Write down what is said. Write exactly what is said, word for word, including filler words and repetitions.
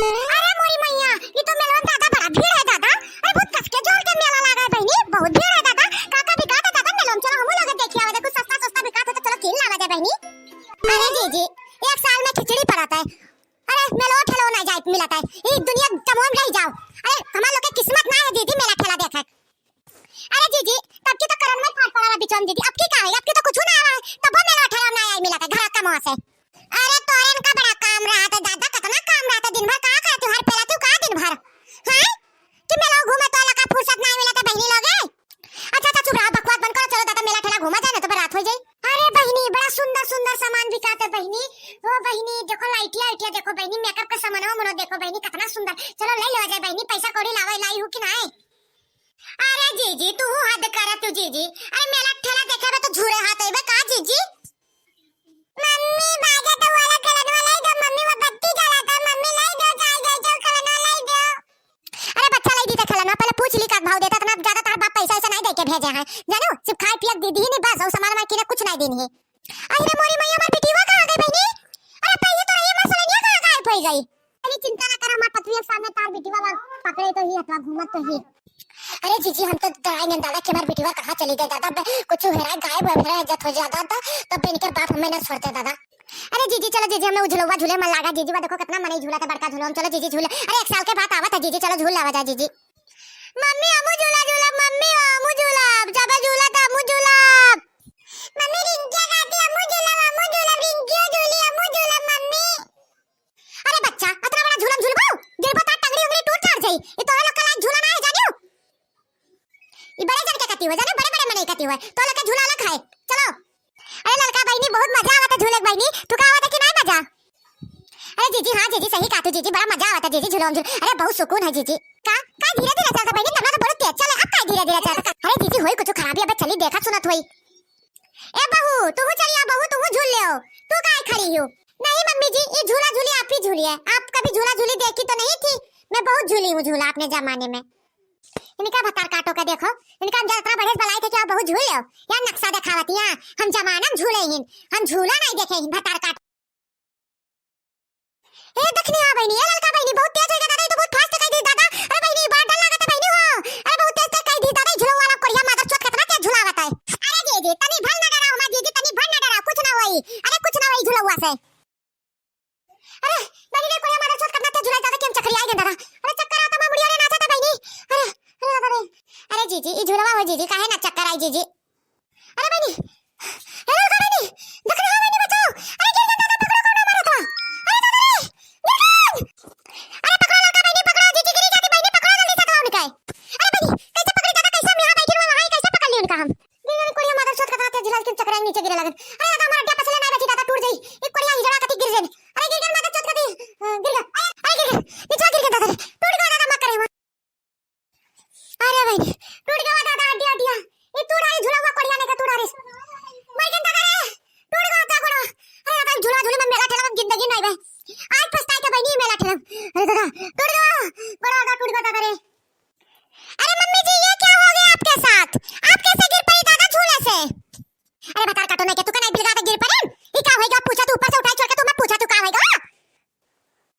अरे मोरी मैया, ई तो मेलवा में दादा बड़ा भीड़ है दादा। अरे बहुत कस के जोर के मेला लागा है बहिनी, बहुत भीड़ है दादा। का का बिकात है दादा मेलवा में? चलो हमहू लोग देखी आवा जाए, कुछ सस्ता सस्ता बिकात हो तो चलो कीन लावा जाए बहिनी। अरे जीजी, एक साल में खिचड़ी परत है। अरे मेलवा ठेलवा ना जाए मिलत है, ई दुनिया कमवा में रह जाओ। अरे हमार लोग के किस्मत ना है जीजी मेला ठेला देखे। अरे जीजी, तब की तो करन में फाट पड़ा बा बिचवा में जीजी, अब की का है, अब की तो कुछ ना आवा है, तब वो मेलवा ठेलवा ना आई मिलत है घर कमवा से। अरे तोरे इनका बड़ा काम रहत है दादा, कितना काम रहत है, दिन भर का करत हो, हर पेला तू का दिन भर, हैं? कि मेला घूमे तो लगा फुर्सत ना मिलत है बहिनी लोगे। अच्छा अच्छा चुप रहा, बकवास बंद करो, चलो दादा मेला ठेला घूमा जाए ना तो रात हो जाए। अरे बहिनी बड़ा सुंदर सुंदर सामान बिकात है बहिनी। ओ बहिनी देखो लाइटिया आइटिया देखो बहिनी, मेकअप का सामानवा मनो देखो बहिनी कितना सुंदर, चलो ले लो जाए बहिनी, पैसा कौड़ी लावे लाई हो कि ना? अरे जीजी, तू हद करत तू जीजी। अरे मेला ठेला देखे में तो झूरे हाथ अइबे का जीजी? मम्मी, बाजा तो वाला खेलनवा लाई दो, मम्मी, वो बत्ती जलाता, मम्मी, लाई दो, जाई, जाई, जाओ, खेलनवा लाई दो। अरे बच्चा, लाई दी तो खेलनवा, पहले पूछ ली का भाव देता, इतना ज्यादा तार बाप पैसा ऐसा नहीं दे के भेजे हैं, जानू, सिर्फ खाए पिए के दे दी ही नहीं बस, और सामान वामान किने कुछ नहीं देनी है। अरे मोरी मैया, हमार बिटिया कहाँ गई बहिनी? अरे पहले तो रही, हमार सलेनिया कहाँ गायब हो गई? अरे चिंता ना कर, हमार पतुआ सामने तार बिटिया ला पकड़े तो ही, हथवा घूमत तो ही। अरे जीजी, हम तो डराए नहीं दादा कि हमार बिटिया कहाँ चली गई दादा, बे-, कुछ हेराए गायब हो, हेराए जत हो जाता था, तब इनके बाप हमें ना छोड़ते दादा। अरे जीजी, चलो जीजी, हमें उ झुलवा झूले मन लागा जीजी, वो देखो कितना मनई झूला था बड़का झूला, चलो जीजी झूले। अरे एक साल के बाद आवा था जीजी, चलो झूल लावा जा जीजी। मम्मी, हमू झूला झूलब, मम्मी, हमू झूलब, जब झूला त हमू झूलब। मम्मी, रिंकिया कहती, हमू झूलब, हमू झूलब, रिंकियो झूली, हमू झूलब, मम्मी। अरे बच्चा, इतना बड़ा झूलन झूलबो? गिरबो त टंगड़ी उंगली टूट फाट जाई। ये तोरे लोग का लायक झूला ना है, जानियो? ये बड़े जन के कती हुए, जाने, बड़े बड़े मनई कती हुए। तो लोग के झूला अलग है। चलो। अरे ललका बहिनी, बहुत मजा आवत है झूले के बहिनी, तू का आवत है कि नहीं मजा? अरे जीजी, हाँ जीजी, सही कहा तू जीजी, बड़ा मजा आवत है जीजी झूला में झूल। अरे बहुत सुकून है जीजी। का का धीरे धीरे चलता बहिनी, तब ना तो बहुत तेज चले, अब का धीरे धीरे चलता? अरे जीजी, होई कुछ खराबी, अबे चली देखा सुनत होई। ए बहू, तू चलिया बहू, तू झूल ले हो, तू काहे खड़ी हो? नहीं मम्मी जी, ये झूला झूली आप ही झूली है, आप कभी झूला झूली देखी तो नहीं थी, मैं बहुत झूली हूँ झूला अपने जमाने में। इनका भतार काटो का देखो, इनका हम जरा इतना बढ़िया से बलाई थे कि आप बहुत झूल ले हो, यार नक्शा दिखावत, यहाँ हम जमाना में झूले ही, हम झूला नहीं देखे ही, भतार काट। ए दखनी, हाँ बहिनी, ए ललका बहिनी, बहुत तेज है दादा, ये तो बहुत fast कह दी दादा। अरे बहिनी, बड़ा डर लागत है बहिनी हो। अरे बहुत तेज तेज कह दी दादा, ये झुलवा वाला कोढ़िया मादर चोद कितना तेज झुलावत है। अरे जीजी, तनी भर ना डराओ, हमार जीजी, तनी भर ना डराओ, कुछ ना होई। अरे कुछ ना होई झुलवा से। अरे बहिनी रे, कोढ़िया मादर चोद कितना तेज झुलाई दादा, कि हम चक्करी आई गए दादा। अरे चक्कर आता, हमार मुड़िया रे नाचता बहिनी। अरे, अरे दादा रे। अरे जीजी, ई झुलवा हो जीजी, काहे ना चक्कर आई जीजी? अरे बहिनी, अरे ललका बहिनी, देख रे, हाँ बहिनी, बचाओ। अरे गिर गया दादा, पकड़ो, कौन मारा था? अरे दादा रे, गिर गया। अरे पकड़ो ललका बहिनी, पकड़ो, जीजी गिरी जाती बहिनी, पकड़ो जल्दी से, तो उनका। अरे बहिनी, कैसे पकड़ी दादा, कैसे हम यहाँ बैठी हुआ, वहाँ कैसे पकड़ ली उनका हम? गिर गया, कोढ़िया मादर चोद का था, झुला के चक्कर नीचे गिरे लगन। अरे दादा, हमारा अड्डा पसले ना बची दादा, टूट जाई। एक कोढ़िया हिजड़ा कती गिर जाई। अरे गिर गया मादर चोद कती, अ, गिर गया। अरे गिर गया, नीचे गिर गया दादा रे, टूट गया दादा, मत करे। अरे बहिनी, टूट गवा दादा, हड्डी, हड्डिया। ई टूट आई झुलवा कोढ़िया ने का टूट रे। मर गन दादा रे, टूट गवा दादा गोड़वा। अरे दादा, झूला झूली में मेला ठेला में जिंदगी नहीं बे। आज पछताए के बहिनी मेला ठेला। अरे दादा, टूट गवा, गोड़वा दादा टूट गवा दादा रे। अरे